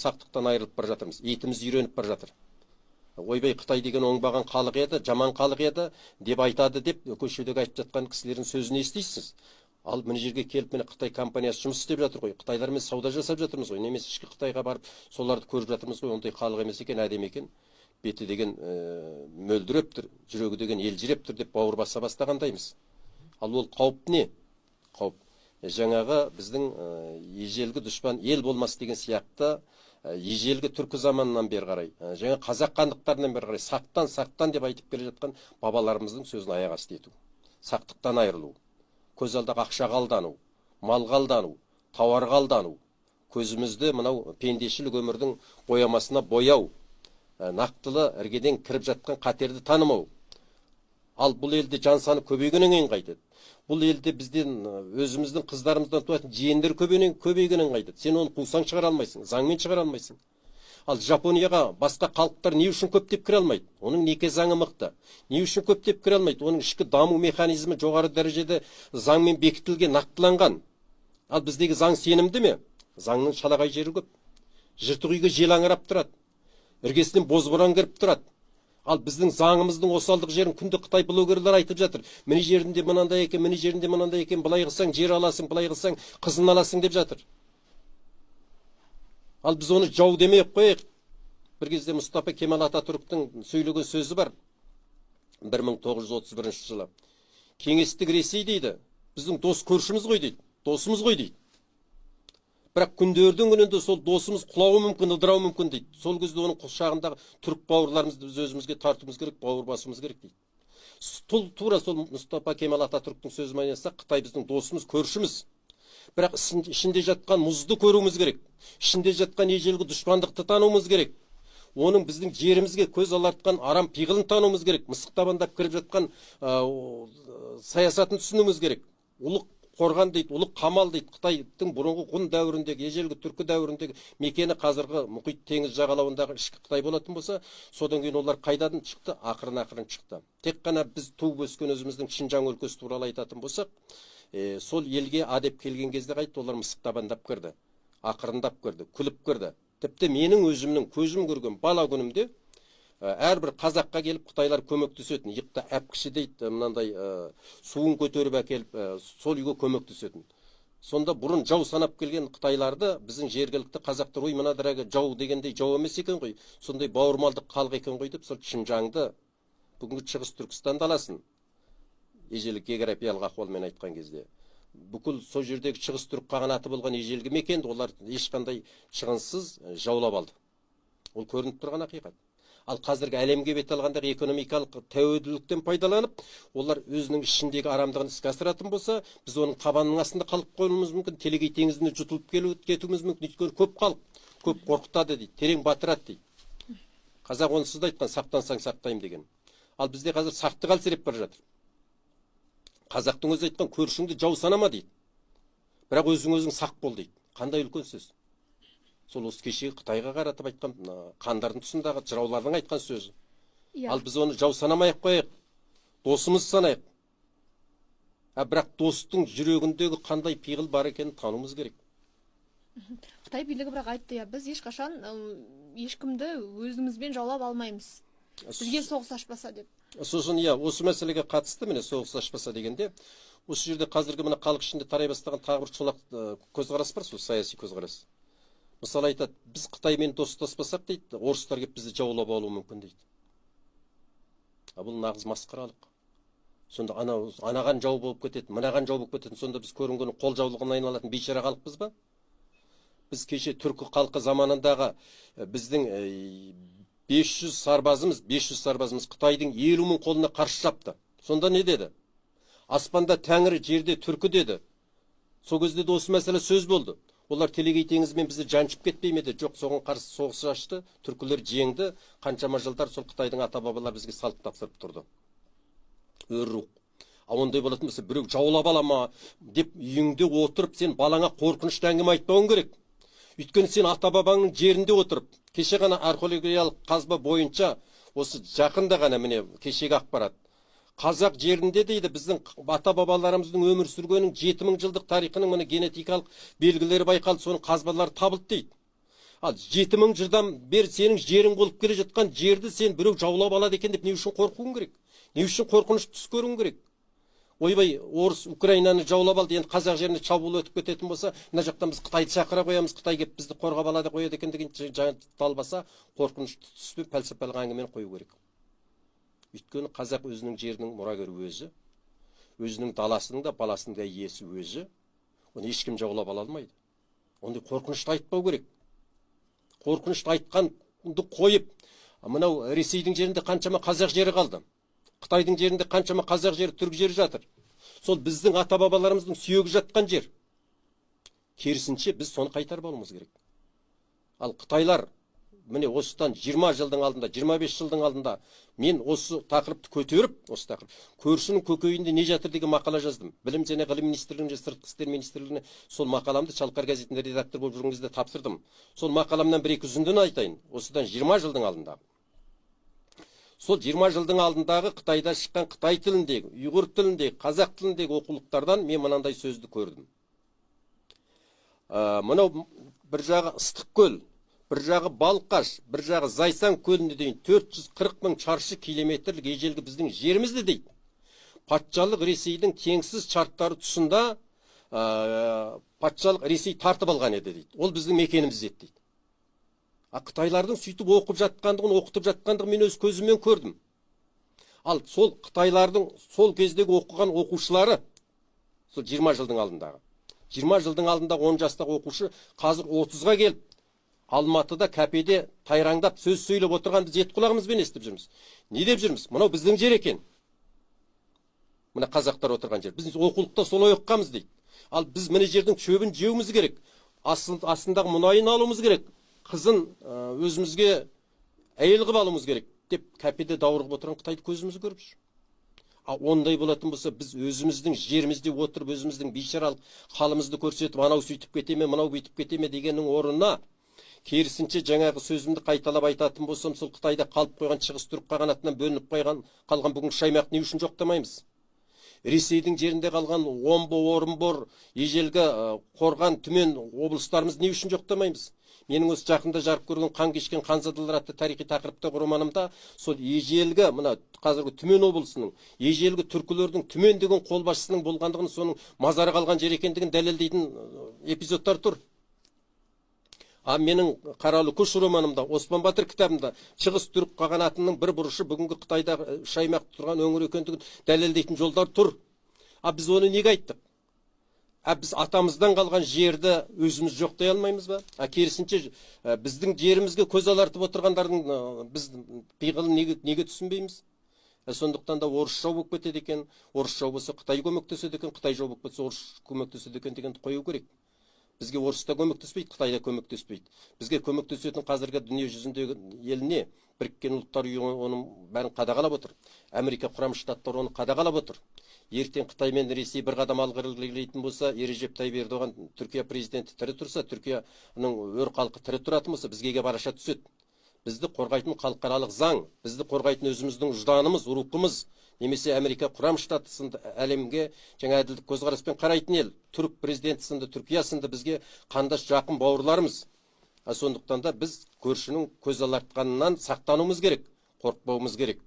Сақтықтан айырылып бара жатырмыз, етіміз үйреніп бара жатыр. Ойбай, Қытай деген оңбаған халық еді, жаман халық еді деп айтады деп көшедегі айтып жатқан кісілердің сөзін естисіз. Ал мына жерге келіп, міне, Қытай компаниясы жұмыс істеп жатыр ғой, қытайлармен сауда жасап жатырмыз ғой немесе ішкі Қытайға барып, соларды көріп жатырмыз ғой. Ондай халық емес екен, әдемі екен, беті деген мөлдіреп тұр, жүрегі деген елжіреп тұр деп бауыр баса бастағандаймыз. Ал ол қауіп не? Қауіп жаңағы біздің ежелгі «дұшпан ел болмас» деген сияқты, ежелгі түркі заманынан бері қарай, жаңа қазақ хандықтарынан бері қарай «сақтан, сақтан» деп айтып келе жатқан бабаларымыздың сөзін аяқ асты ету, сақтықтан айырылу, көз алдағы ақшаға алдану, малға алдану, тауарға алдану, көзімізді мынау пендешілік өмірдің боямасына бояу, нақтылы іргеден кіріп жатқан қатерді танымау. Ал бұл елде жан саны көбейгеннен кейін қайтеді? Бұл елде бізден, өзіміздің қыздарымыздан туатын жиендер көбейгеннен қайтеді? Сен оны қусаң, шығара алмайсың, заңмен шығара алмайсың. Ал Жапонияға басқа халықтар не үшін көптеп кіре алмайды? Оның неке заңы мықты. Не үшін көптеп кіре алмайды? Оның ішкі даму механизмі жоғары дәрежеде заңмен бекітілген, нақтыланған. Ал біздегі заң сенімді ме? Заңның шалағай жері көп, жыртық үйге жел аңырап тұрады, іргесінен бозборан кіріп тұрады. Ал біздің заңымыздың осалдық жерін күнде қытай блогерлер айтып жатыр: міне жерінде мынандай екен, міне жерінде мынандай екен, былай қылсаң, жер аласың, былай қылсаң, қызын аласың деп жатыр. Ал біз оны жау демей ақ қояйық. Бір кезде Мұстафа Кемал Ататүріктің сөйлеген сөзі бар 1931 жылы: «Кеңестік Ресей, – дейді, – біздің дос көршіміз ғой, – дейді, – досымыз ғой, – дейді, – бірақ күндердің күнінде сол досымыз құлауы мүмкін, ыдырауы мүмкін, – дейді. – Сол кезде оның құшағындағы түрік бауырларымызды біз өзімізге тартуымыз керек, бауыр басуымыз керек», – дейді. Тура сол Мұстафа Кемал Ататүріктің сөзімен айтсақ, Қытай біздің досымыз, көршіміз, бірақ ішінде жатқан мұзды көруіміз керек, ішінде жатқан ежелгі дұшпандықты тануымыз керек, оның біздің жерімізге көз алартқан арам пиғылын тануымыз керек, мысық табандап кіріп жатқан саясатын түсінуіміз керек. Ұлық қорған дейді, ұлық қамал дейді. Қытайдың бұрынғы ғұн дәуіріндегі, ежелгі түркі дәуіріндегі мекені қазіргі Мұхит теңіз жағалауындағы ішкі Қытай болатын болса, содан кейін олар қайдан шықты? Ақырын ақырын шықты. Тек қана біз туып өскен өзіміздің Шынжаң өлкесі туралы айтатын болсақ, сол елге а деп келген кезде қайтты? Олар мысық табандап кірді, ақырындап кірді, күліп кірді. Тіпті менің өзімнің көзім көрген бала күнімде әрбір қазаққа келіп қытайлар көмектесетін, иықта әпкіші дейді, мынандай суын көтеріп әкеліп, сол үйге көмектесетін. Сонда бұрын жау санап келген қытайларды біздің жергілікті қазақтар: «Ой, мына дәрегі жау дегендей жау емес екен ғой, сондай бауырмалдық халық екен ғой», – деп, сол Шынжаңды, бүгінгі Шығыс Түркістан даласын, ежелгі географиялық ахуалмен айтқан кезде, бүкіл сол жердегі Шығыс Түрік қағанаты болған ежелгі мекенді олар ешқандай шығынсыз жаулап алды. Ол көрініп тұрған ақиқат. Ал қазіргі әлемге бет алғандағы экономикалық тәуелділіктен пайдаланып, олар өзінің ішіндегі арамдығын іске асыратын болса, біз оның табанының астында қалып қоюымыз мүмкін, Телегей теңізіне жұтылып кетуіміз мүмкін. Өйткені көп халық көп қорқытады дейді, терең батырады дейді. Қазақ онсыз да айтқан: «Сақтансаң, сақтаймын» деген. Ал бізде қазір сақтық әлсіреп бара жатыр. Қазақтың өзі айтқан: «Көршіңді жау санама, – дейді, – бірақ өзің өзің сақ бол», – дейді. Қандай үлкен сөз! Сол осы кешегі Қытайға қаратып айтқан, мына хандардың тұсындағы жыраулардың айтқан сөзі. Ал біз оны жау санамай ақ қояйық, досымыз санайық. А бірақ достың жүрегіндегі қандай пиғыл бар екенін тануымыз керек. Қытай билігі бірақ айтты, иә: «Біз ешқашан ешкімді өзімізбен жаулап алмаймыз, бізге соғыс ашпаса», – деп. Сосын, иә, осы мәселеге қатысты, міне, соғыс ашпаса дегенде, осы жерде қазіргі мына халық ішінде тарай бастаған тағы бір шолақ көзқарас бар, сол саяси көзқарас. Мысалы, айтады: «Біз Қытаймен достаспасақ, – дейді, – орыстар келіп бізді жаулап алуы мүмкін», – дейді. А бұл нағыз масқаралық. Сонда анау анаған жау болып кетеді, мынаған жау болып кетеді. Сонда біз көрінгеннің қол жаулығына айналатын бейшара халықпыз ба? Біз кеше түркі халқы заманындағы біздің 500 сарбазымыз, 500 сарбазымыз Қытайдың 50 000 қолына қарсы шапты. Сонда не деді? «Аспанда тәңірі, жерде түркі», – деді. Сол кезде де осы мәселе сөз болды: олар Телегей теңізімен бізді жаншып кетпей ме деді. Жоқ, соған қарсы соғыс ашты, түркілер жеңді. Қаншама жылдар сол Қытайдың ата бабалары бізге салық тапсырып тұрды, өр рух. А ондай болатын болса, біреу жаулап ала ма деп үйіңде отырып, сен балаңа қорқынышты әңгіме айтпауың керек. Өйткені сен ата бабаңның жерінде отырып, кеше ғана археологиялық қазба бойынша, осы жақында ғана, міне, кешегі ақпарат, қазақ жерінде, дейді, біздің ата бабаларымыздың өмір сүргенінің 7000 жылдық тарихының, міне, генетикалық белгілері байқалды, соның қазбалары табылды дейді. Ал 7000 жылдан бері сенің жерің болып келе жатқан жерді сен біреу жаулап алады екен деп не үшін қорқуың керек? Не үшін қорқыныш түс көруің керек? Ойбай, орыс Украинаны жаулап алды, енді қазақ жеріне шабуыл өтіп кететін болса, мына жақтан біз Қытайды шақыра қоямыз, Қытай келіп бізді қорғап алады қояды екен деген далбаса, қорқынышты түс пен пәлсапалық әңгімені қою керек. Өйткені қазақ өзінің жерінің мұрагері өзі, өзінің даласының да баласының да иесі өзі, оны ешкім жаулап ала алмайды. Ондай қорқынышты айтпау керек. Қорқынышты айтқанды қойып, мынау Ресейдің жерінде қаншама қазақ жері қалды, Қытайдың жерінде қаншама қазақ жері, түрік жері жатыр. Сол біздің ата бабаларымыздың сүйегі жатқан жер. Керісінше, біз соны қайтарып алуымыз керек. Ал қытайлар міне осыдан 20 жылдың алдында, 25 жылдың алдында мен осы тақырыпты көтеріп, осы тақырып «Көршінің көкейінде не жатыр» деген мақала жаздым. Білім және ғылым министрлігіне, Сыртқы істер министрлігіне сол мақаламды «Шалқар» газетінде редактор болып жүрген кезде тапсырдым. Сол мақаламнан бір екі үзіндіні айтайын. Осыдан 20 жылдың алдында, сол 20 жылдың алдындағы Қытайда шыққан қытай тіліндегі, ұйғыр тіліндегі, қазақ тіліндегі оқулықтардан мен мынандай сөзді көрдім. Мынау бір жағы Ыстық көл, бір жағы Балқаш, бір жағы Зайсан көліне дейін 440 мың шаршы километрлік ежелгі біздің жерімізді дейді. Патшалық Ресейдің теңсіз шарттары тұсында патшалық Ресей тартып алған еді дейді. Ол біздің мекеніміз еді дейді. А қытайлардың сөйтіп оқып жатқандығын, оқытып жатқандығын мен өз көзіммен көрдім. Ал сол қытайлардың сол кездегі оқыған оқушылары, сол 20 жылдың алдындағы, 20 жылдың алдында 10 жастағы оқушы қазір 30-ға келіп, Алматыда кафеде тайраңдап сөз сөйлеп отырған біз ет құлағымызбен естіп жүрміз. Не деп жүрміз? Мынау біздің жер екен. Мына қазақтар отырған жер. Біз оқулықта солай оқығанбыз дейді. Ал біз мына жердің шөбін жеуіміз керек. Астындағы мұнайын алуымыз керек. Қызын өзімізге әйел қылып алуымыз керек деп кафеде даурығып отырған қытайды көзіміз көріп жүр. А ондай болатын болса, біз өзіміздің жерімізде отырып, өзіміздің бейшаралық халімізді көрсетіп, анау сөйтіп кете ме, мынау бүйтіп кете ме дегеннің орнына, керісінше, жаңағы сөзімді қайталап айтатын болсам, сол Қытайда қалып қойған Шығыс Түрік қағанатынан бөлініп қойған қалған бүгінгі үш аймақты не үшін жоқтамаймыз? Ресейдің жерінде қалған Омбы, Орынбор, ежелгі Қорған, Түмен облыстарымызды не үшін жоқтамаймыз? Менің осы жақында жарық көрген «Қан кешкен ханзадалар» атты тарихи тақырыптағы романымда сол ежелгі мына қазіргі Түмен облысының ежелгі түркілердің Түмен деген қолбасшысының болғандығын, соның мазары қалған жер екендігін дәлелдейтін эпизодтар тұр. А менің «Қаралы көш» романымда, «Оспан батыр» кітабында Шығыс Түрік қағанатының бір бұрышы бүгінгі Қытайдағы үш аймақ тұрған өңір екендігін дәлелдейтін жолдар тұр. А біз оны неге айттық? А біз атамыздан қалған жерді өзіміз жоқтай алмаймыз ба? А керісінше, біздің жерімізге көз алартып отырғандардың біз пиғылын неге түсінбейміз? Сондықтан да орыс жау болып кетеді екен, орыс жау болса, қытай көмектеседі екен, қытай жау болып кетсе, орыс көмектеседі екен дегенді қою керек. Бізге орыс та көмектеспейді, қытай да көмектеспейді. Бізге көмектесетін қазіргі дүние жүзіндегі ел не? Біріккен Ұлттар Ұйымы оның бәрін қадағалап отыр. Америка Құрама Штаттары оны қадағалап отыр. Ертең Қытай мен Ресей бір қадам алға ілгерілейтін болса, Ережеп Тайып Ердоған, Түркия президенті тірі тұрса, Түркияның өр халқы тірі тұратын болса, бізге келіп араша түседі. Бізді қорғайтын халықаралық заң, бізді қорғайтын өзіміздің ұжданымыз, рухымыз немесе Америка Құрама Штаты сынды әлемге жаңа әділдік көзқараспен қарайтын ел, түрік президенті сынды, Түркия сынды бізге қандас, жақын бауырларымыз. А сондықтан да біз көршінің көз алартқанынан сақтануымыз керек, қорықпауымыз керек.